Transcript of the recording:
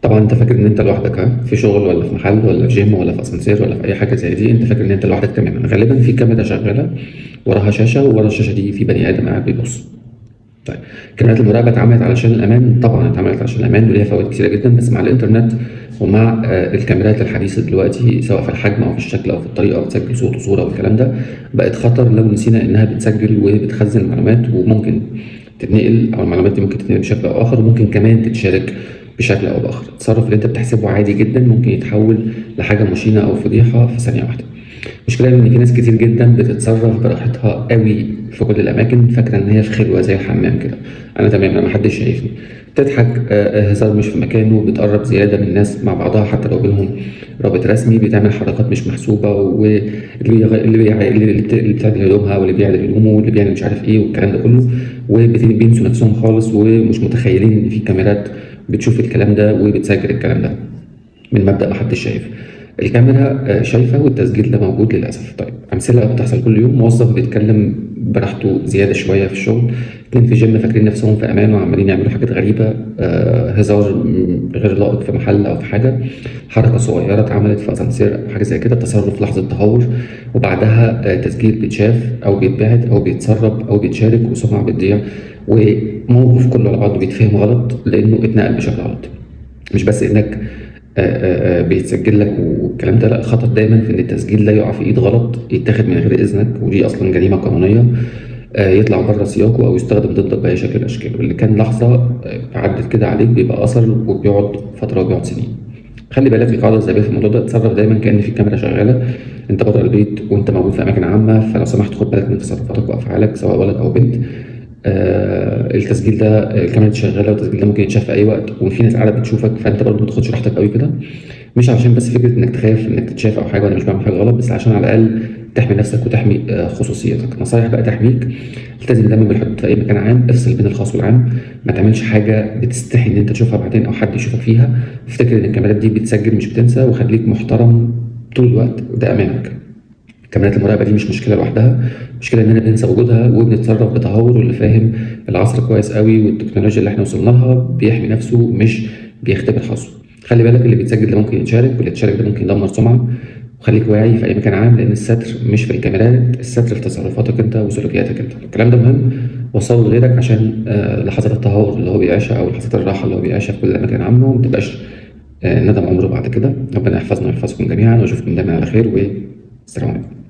طبعا انت فاكر ان انت لوحدك، ها، في شغل ولا في محل ولا في جيم ولا في اسانسير ولا في اي حاجة زي دي، انت فاكر ان انت لوحدك تماما. غالبا في كاميرا شغالة وراها شاشه، وورا الشاشة دي في بني ادم قاعد بيبص. طيب، كاميرات المراقبة اتعملت علشان الامان، طبعا اتعملت علشان الامان وليها فوائد كتيرة جدا، بس مع الانترنت ومع الكاميرات الحديثة دلوقتي سواء في الحجم او في الشكل او في الطريقة او بتسجل صوت وصوره والكلام ده، بقت خطر لو نسينا انها بتسجل وبتخزن معلومات، وممكن تتنقل، او المعلومات دي ممكن تتنقل بشكل او اخر، وممكن كمان تتشارك بشكل او باخر. التصرف اللي انت بتحسبه عادي جدا ممكن يتحول لحاجة مشينة او فضيحة في ثانية واحدة. المشكلة إن في ناس كتير جدا بتتصرف براحتها قوي في كل الأماكن، فاكرة إن هي في خلوة زي الحمام كده، أنا تمام، أنا محدش شايفني. تضحك، هزار مش في مكانه، بتقرب زيادة من الناس مع بعضها حتى لو بينهم رابط رسمي، بتعمل حركات مش محسوبة، واللي بتعدل هدومها واللي بيعدل هدومه واللي بيعمل مش عارف إيه والكلام ده كله، وبينسوا نفسهم خالص ومش متخيلين إن في كاميرات بتشوف الكلام ده وبتسجل الكلام ده من مبدأ محدش شايف. الكاميرا شايفة والتسجيل ده موجود للأسف. طيب، أمثلة بتحصل كل يوم: موظف بيتكلم براحته زيادة شوية في الشغل، اتنين في جيم فاكرين نفسهم في أمان وعمالين يعملوا حاجات غريبة، هزار غير لائق في محل أو في حاجة، حركة صغيرة اتعملت في أسانسير أو حاجة زي كده، تصرف لحظة تهور، وبعدها تسجيل بيتشاف أو بيتبعت أو بيتسرب أو بيتشارك، وسمعة بتضيع، وموقف كله على بعضه بيتفهم غلط لأنه اتنقل بشكل غلط. مش بس إنك بيتسجل لك والكلام ده، لا، الخطر دايما في ان التسجيل ده يقع في ايد غلط، يتاخد من غير اذنك، ودي اصلا جريمة قانونيه، يطلع بره سياقه او يستخدم ضدك باي شكل من الاشكال، واللي كان لحظة عدت كده عليك بيبقى اثر وبيقعد فترة وبيقعد سنين. خلي بالك، القاعدة الذهبية في الموضوع ده: اتصرف دايما كأن في كاميرا شغاله، انت بره البيت وانت موجود في اماكن عامه، فلو سمحت خد بالك من تصرفاتك وافعالك سواء ولد او بنت. التسجيل ده، الكاميرا دي شغالة والتسجيل ده ممكن يتشاف في اي وقت، وفي ناس قاعدة بتشوفك، فانت برضه ما تاخدش راحتك قوي كده، مش عشان بس فكرة انك تخاف انك تتشاف او حاجة، وانا مش بعمل حاجة غلط، بس عشان على الاقل تحمي نفسك وتحمي خصوصيتك. نصايح بقى تحميك: التزم دايما بالحدود في اي مكان عام، افصل بين الخاص والعام، ما تعملش حاجة بتستحي ان انت تشوفها بعدين او حد يشوفك فيها، افتكر ان الكاميرات دي بتسجل مش بتنسى، وخليك محترم طول الوقت وده امانك. كاميرات المراقبة دي مش مشكلة لوحدها، مشكلة اننا بننسى وجودها وبنتصرف بتهور، واللي فاهم العصر كويس قوي والتكنولوجيا اللي احنا وصلنا لها بيحمي نفسه مش بيختبر حظه. خلي بالك، اللي بيتسجل ده ممكن يتشارك، واللي يتشارك ده ممكن يدمر سمعه، وخليك واعي في اي مكان عام، لان الستر مش في الكاميرات، الستر في تصرفاتك انت وسلوكياتك انت. الكلام ده مهم، وصله لغيرك عشان لحظات التهور اللي هو بيعيشها او لحظات الراحة اللي هو بيعيشها في كل الاماكن العامة وما تبقاش ندم عمره بعد كده. ربنا يحفظنا ويحفظكم جميعا، واشوفكم دايما على خير، والسلام عليكم.